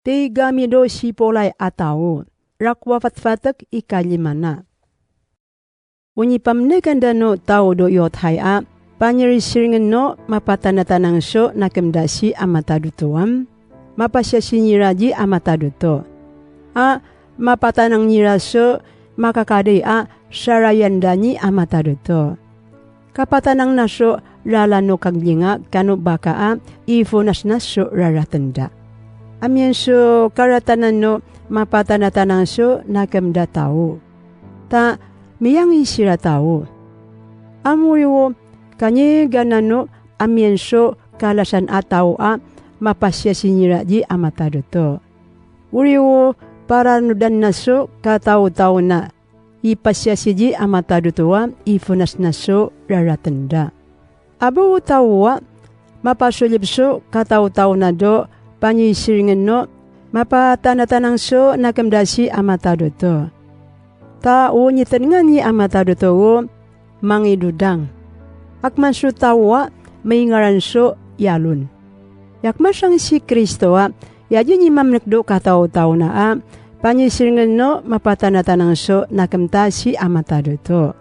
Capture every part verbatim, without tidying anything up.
Tig ami do sipolay a taw, rakowa fatfatek i kalima na. O nipamnekan dano taw do iyothay a panyirisiringen no mapatanatanang so nakem da si a matadoto am, mapasiyasi nira di a matadoto. A mapatanang nira so makakadey a sarayan da ni a matadoto. Kapatanang na so lalan o kaglinga kano baka a ifonasnas so raraten da. Amiyan so karatanan o mapatanatanang so nakem da taw. Ta miyangi sira taw. Amori wo kanyeganan o amiyan so kalasan a taw a mapasiyasi nira di a matadoto. Ori wo paranodan na so kataw-taw na ipasiyasi di a matadoto a ifonasnas so raraten da. Abo o taw a mapasolib so kataw-taw na do panyisiringen no mapatanatanang so nakem da si a matadoto. Ta o nitenengan i a matadoto o mangidodang. Akman so taw a maingaran so iyalon. Iyakman sangkai si Kristo a iyadi ni mamnek do kataw-taw na a panyisiringen no mapatanatanang so nakem ta si a matadoto.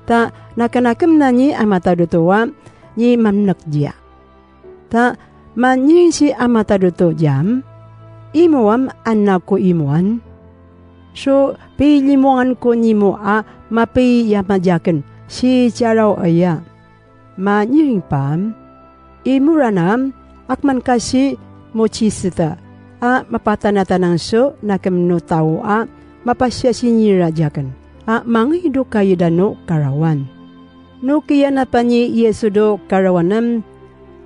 Ta nakenakem na ni a matadoto a ni mamnek diya. Ta manyiring si a matadoto diyam, imo am anak ko imoan. So pilimoangan ko nimo a mapiya madiyaken si tiyaraw aya. Manyiring pam, imoran am, akman ka si mochiseta a mapatanatanang so nakem no taw a mapasiyasi nira diyaken a mangido kayi dano karawan. No kiyanapan i Yesu do karawan am,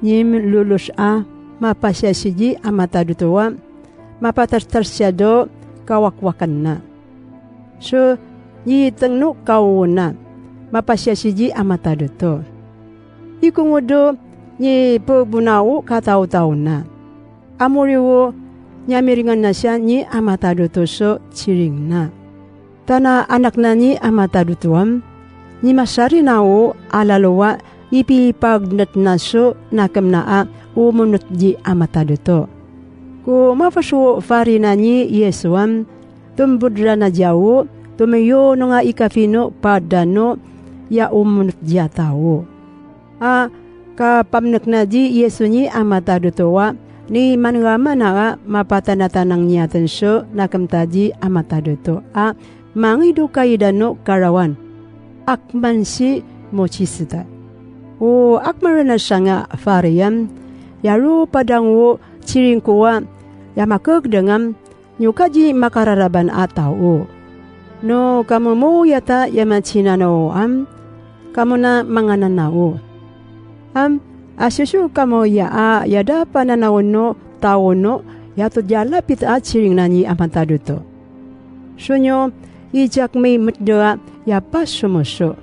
nyimlolos a mapasiyasi di a matadoto a mapatartar siya do kawakwakan na. So nyiteng no kawo na mapasiyasi di a matadoto. Ikongo do nyipebona o kataw-taw na. Amori wo nyamiringan na siya ni a matadoto so ciring na. Tana anak na ni a matadoto am, ni masari na o alalowa ipipagnet na so nakem na a omonot di a matadoto. Ko mafas o fari na ni Yesu am, tombod ra na diya o tomiyonong a ikafino pad dano ya omonot di a taw. A kapamnek na di Yesu ni a matadoto a ni mangaman a mapatanatanang niyaten so nakem ta di a matadoto a mangido kayi dano karawan. Akman si mochiseta. O akman ra na sangkai a fari am, ya ro padang o ciring ko a ya makegedeng am, nyo ka di makararaban a taw. No kamo moyata ya macinanaw am, kamo na mangananaw. Am, a soso kamo ya a ya da pananawen o taw no ya to di a lapit a ciring na ni a matadoto. So nyo i jakmi metda ya pasomoso.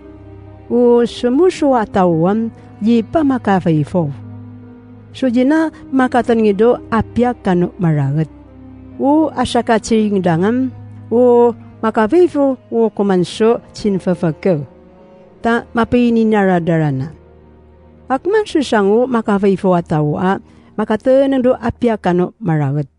O somoso a taw am di pamakafaifaw. So di na makatengido a piya kano maraget. O asaka ciring dangam, o makafaifaw o koman so cinfefakew. Ta mapininaradarana. Akman so sango makafaifaw a taw a makatengido a piya kano maraget.